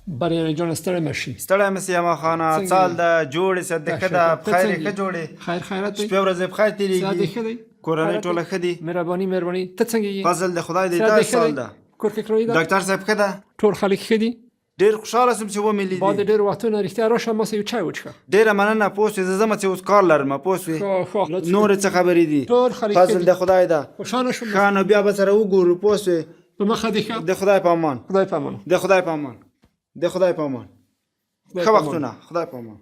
بریالي جانه ستړی مه شي. ستړی مه سې یما خانه. څنګه څال یې؟ ده جوړې صحت دې ښه ده ته په خیر یې څنګه ښه یې؟ جوړې. خیر خیرات دی. شپې ورځې په خیر صحت دې تېرېږي. ښه دی. کورنۍ خیرات ټوله دی. ښه دي. مهرباني مهرباني. ته څنګه یې؟ فضل د خدای دی صحت دا دې ښه سال دی. ده. کور کې کړی ده. ډاکټر صاحب ښه ده. ټول خلک ښه دي. ډېر خوشحاله شوم چې ومې بعد لیدې. ډېر وختونه رښتیا راشه ما سره یو چای وڅښه. ډېره مننه پوه شوې زه ځمه چې اوس کار لرم پوه شوې. ښه ښه. نورې څه خبرې دي. ټول خلک ښه فضل دي. د خدای ده. خوشحاله شوم. ښه نو بیا به سره وګورو پوه شوې. په مخه دې ښه. د خدای په امان. خدای په امان. د خدای په امان. د خدای په امان. خدای ښه په امان. وختونه خدای په امان.